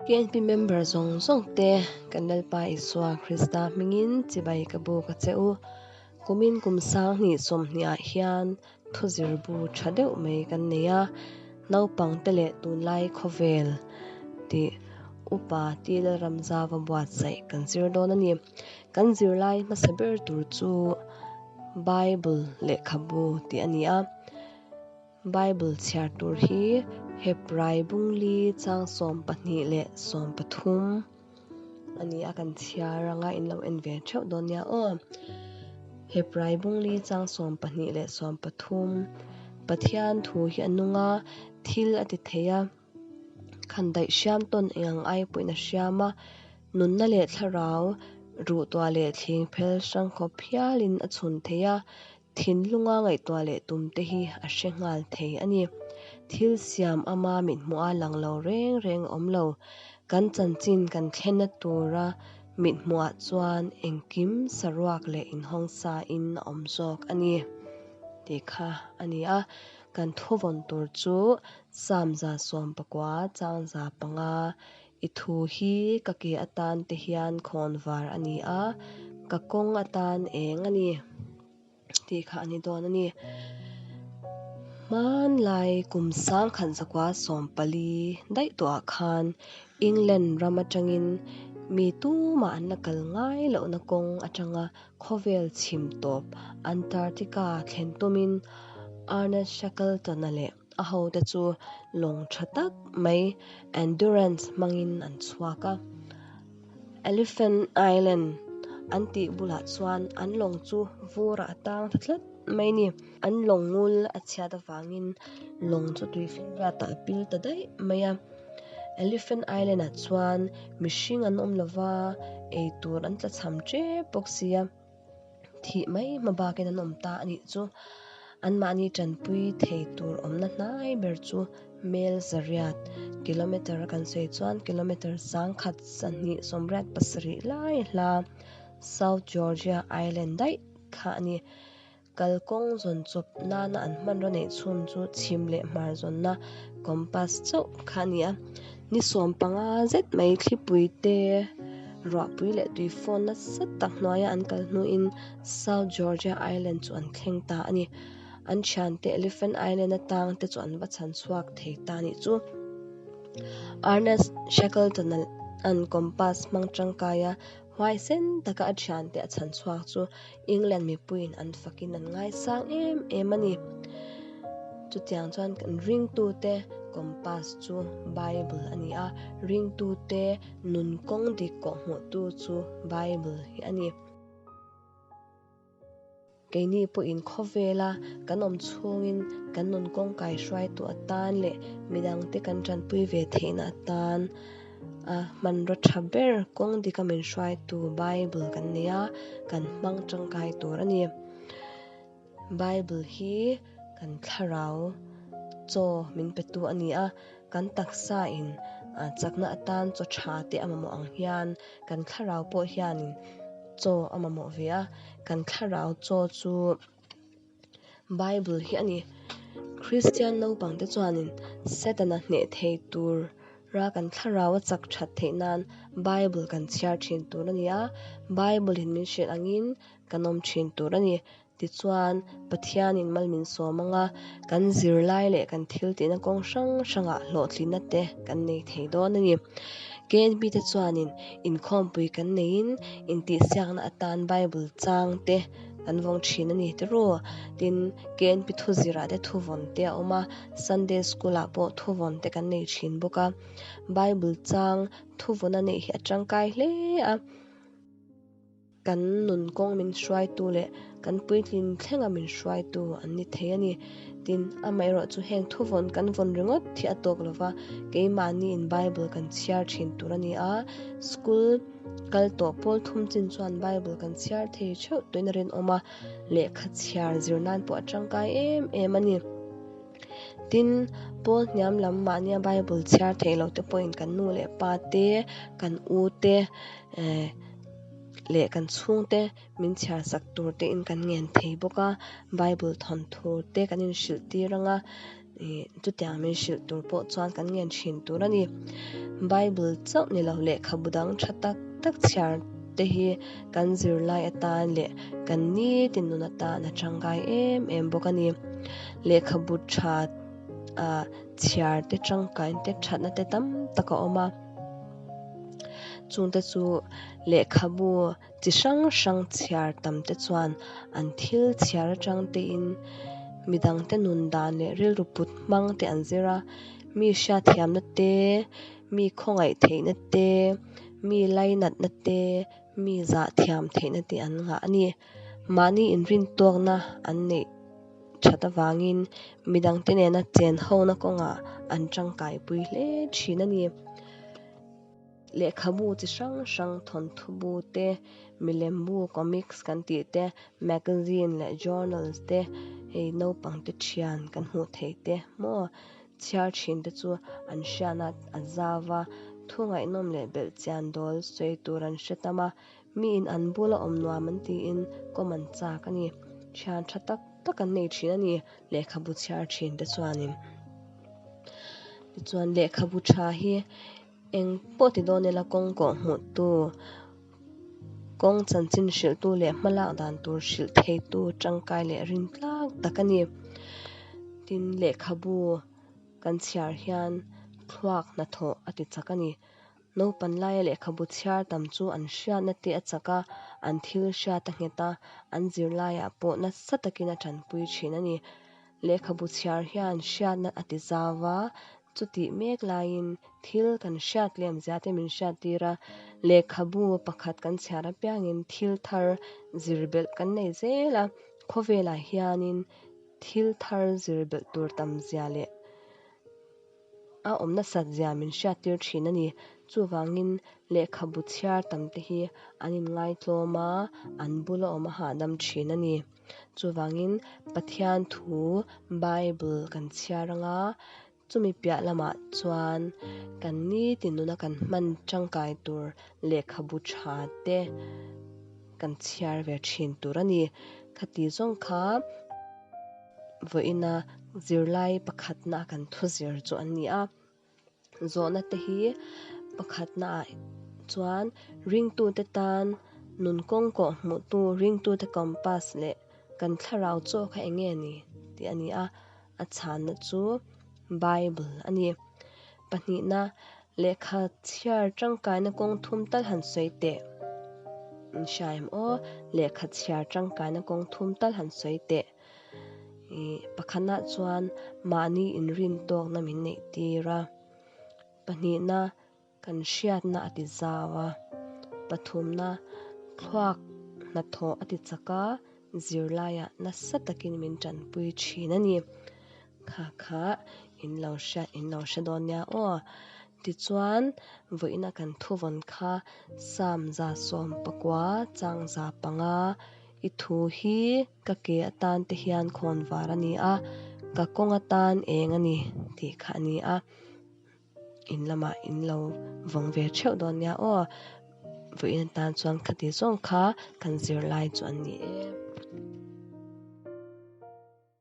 KNP member zawng zawng te kan Lalpa Isua Krista hmingin chibai ka buk a che u. Kumin kum sanghnih sawmhnih ah hian thuzir bu tha deuh mai kan nei a, naupang te leh tunlai khawvel tih upa T Lalramzava buatsaih kan zir dawn a ni. Kan zirlai hmasa ber tur chu Bible lehkhabu tih a ni a. Bible chhiar tur hi Hebrai bungli chang 12 leh 13 a ni a, kan chhiar anga in lo en ve theuh dawn nia aw. Hebrai bungli chang 12 leh 13 Pathian thu hi a nung a, thil a ti thei a, khandaih hriam tawn eng ang ai pawhin a hriam a, nunna leh thlarau ruhtuah leh thling phel hrang khawp hialin a chhun thei a, Thinlunga ngaihtuah leh tum te hi a hre nghal thei a ni. Thil siam ama mithmuha lang lo reng reng a awm lo. Kan chanchin kan thlenna tura mithmuhah chuan engkim saruak leh inhawng sa in a awm zawk a ni tih kha a ni a. Kan thuvawn tur chu Psalm 19 chang 5, I thu hi ka ke atan te hian khawn var a ni a, ka kawng atan eng a ni tih kha a ni dawn a ni. Hmanlai kum sangkhat zakua 14 daih tawhah khan England ram atangin mi tumah an la kal ngai lohna kawng atanga khawvel chhim tawp Antarctica thlen tumin Ernest Shackleton-a leh A hote chu lawng tha tak mai Endurance hmangin an chhuak a. Elephant Island an tih bulah chuan an lawng chu vurah a tang ta tlat mai a ni. An lawng ngul a chhiat avangin lawng chu tuifinriatah a pil ta daih mai a. Elephant Island ah chuan mihring an awm lova, eitur an tlachham tep bawk si a. Thih mai hma bakin an awm ta a nih chu. Anmahni tanpui thei tur awmna hnai ber chu mel zariat, kilometre a kan sawi chuan kilometre 1187 lai hla South Georgia Island daih kha a ni. Kalkawng zawn chawp nana an hmanraw neih chhun chu chhim leh hmar zawnna compass chauh kha a ni a. Ni 15 zet mai thlipui te, ruahpui leh tui fawn nasa tak hnuaia an kal hnuin South Georgia Island chu an thleng ta a ni. An thiante Elephant Island atang te chu an va chhan chhuak thei ta a nih chu. Ernest Shackleton an compass hmang tangkai a, huaisen taka a thiante a chhan chhuak chu England mipuiin an fakin an ngaisang em em a ni. Chutiang chuan kan ringtute compass chu Bible a ni a, ringtute nun kawng dik kawhhmuhtu chu Bible hi a ni. Keini pawhin khawvela kan awm chhungin kan nun kawng kaihruaitu atan leh midangte kan tanpui ve theihna atan a hmanraw tha ber kawng dika min hruaitu Bible kan nei a, kan hmang tangkai tur a ni. Bible hi kan thlarau chaw min petu a ni a, kan taksa in chakna atan chaw tha te a mamawh ang hian kan thlarau pawh hianin chaw a mamawh ve a, kan thlarau chaw chu Bible hi a ni. Kristian naupangte chuanin Setana hneh thei tur ra kan thlarau a chak that theih nan Bible kan chhiar thin tur a ni a, Bible in min hrilh angin kan awm thin tur a ni. Tichuan, Pathianin mal min sawm anga kan zirlai leh kan thil tihna kawng hrang hrangah hlawhtlinna te kan nei thei dawn a ni. KNP te chuanin inkhawmpui kan neiin intihsiakna atan Bible chang te kan vawng thin a ni tiraw? Tin, KNP thuzirah te thuvawn te a awm a, Sunday School ah pawh thuvawn te kan nei thin bawk a. Bible chang thuvawn a neih hi a tangkai hle a. Kan nun kawng min hruaitu leh kan puitlin thlenga min hruaitu an ni thei a ni. Tin, amaherawhchu heng thuvawn kan vawn ringawt hi a tawk lova, keimahniin Bible kan chhiar thin tur a ni a, school kal tawh pawl thum chin chuan Bible kan chhiar thei theuh tuin a rinawm a, lehkha chhiar zir nan pawh a tangkai em em a ni. Tin, pawl hniam lam mahnia Bible chhiar theih loh te pawhin kan nu leh pa te, kan u te leh kan chhungte min chhiar sak tur te in kan ngen thei bawk a, Bible thawnthu te kan inhrilh tir ang a. Chutiang min hrilh tur pawh chuan kan ngen thin tur a ni. Bible chauh ni lo lehkhabu dang tha tak tak chhiar te hi kan zirlai atan leh kan nitin nun atan a tangkai em em bawk a ni. Lehkhabu tha chhiar te tangkain te thatna te tam tak a awm a. Chungte chu lehkhabu Chi hrang hrang chhiar tam te chuan an thil chhiar atang tein midangte nun dan leh rilru put hmang te an zir a, mi hriatthiamna te, mi khawngaih theihna te, mi lainatna te, mi zahthiam theihna te an ngah a ni. Mahni inrintawkna an neih that avangin midangte nena chen hona kawngah an tangkaipui hle thin a ni. Lehkhabu chi hrang hrang, thawnthu bu te, milem bu, comics kan tih te, magazine leh journals te, hei naupang te thian kan hmuh theih te maw chhiar thin te chu an hriatna a zau va, thu ngaihnawm leh belhchian dawl sawi tur an hre tam a, miin an bula awm nuam an tiin kawm an chak a ni. Thian tha tak tak an nei thin a ni lehkhabu chhiar thin te chuanin. Tichuan lehkhabu tha hi Eng pawh ti dawn ila kawng kawh hmuhtu, kawng chanchin hrilhtu leh hmalak dan tur hrilh theitu tangkai leh rintlak tak a ni. Tin, lehkhabu kan chhiar hian thluak hnathawh a ti chak a ni. Naupan laia lehkhabu chhiar tam chu an hriatna te a chak a, an thil hriat a nghet a, an zirlaiah pawh nasa takin a tanpui thin a ni. Lehkhabu chhiar hian hriatna a ti zau a, Chutih mek laiin thil kan hriat lem zia te min hriat tir a, lehkhabu pakhat kan chhiar apiangin thil thar zir belh kan nei zel a, khawvelah hianin thil thar zir belh tur tam zia leh a awm nasat zia min hriat tir thin a ni. Chuvangin lehkhabu chhiar tam te hi an inngaitlawm a, an bula awm a hahdam thin a ni. Chuvangin Pathian thu Bible kan chhiar anga, chumi piah lamah chuan kan nitin nuna kan hman tangkai tur lehkhabu tha te kan chhiar ve thin tur a ni. Khati zawng kha vawiina zirlai pakhatna kan thuzir chu an ni a. Zawhna te hi pakhatnaah chuan ringtute tan nun kawng kawh hmuhtu ringtute compass leh kan thlarau chaw kha eng nge ni tih a ni a, a chhanna chu Bible a ni. Pahnihna, lehkha chhiar tangkaina kawng thum tal han sawi teh. In hria em aw? Lehkha chhiar tangkaina kawng thum tal han sawi teh. Ih pakhatnah chuan mahni inrin tawkna min neih tir a, pahnihna kan hriatna a ti zau a, pathumna thluak hnathawh a ti chak a, zirlaiah nasa takin min tanpui thin a ni. Kha kha in lo hriat in lo hre dawn nia aw. Tichuan vawiina kan thuvawn kha Samza sawmpakua changza panga i thu hi Ka ke atan te hian khawn var a ni a, ka kawng atan eng a ni tih kha a ni a, in lamah in lo vawng ve theuh dawn nia aw, vawiin atan chuan khati zawng kha kan zirlai chu an ni e.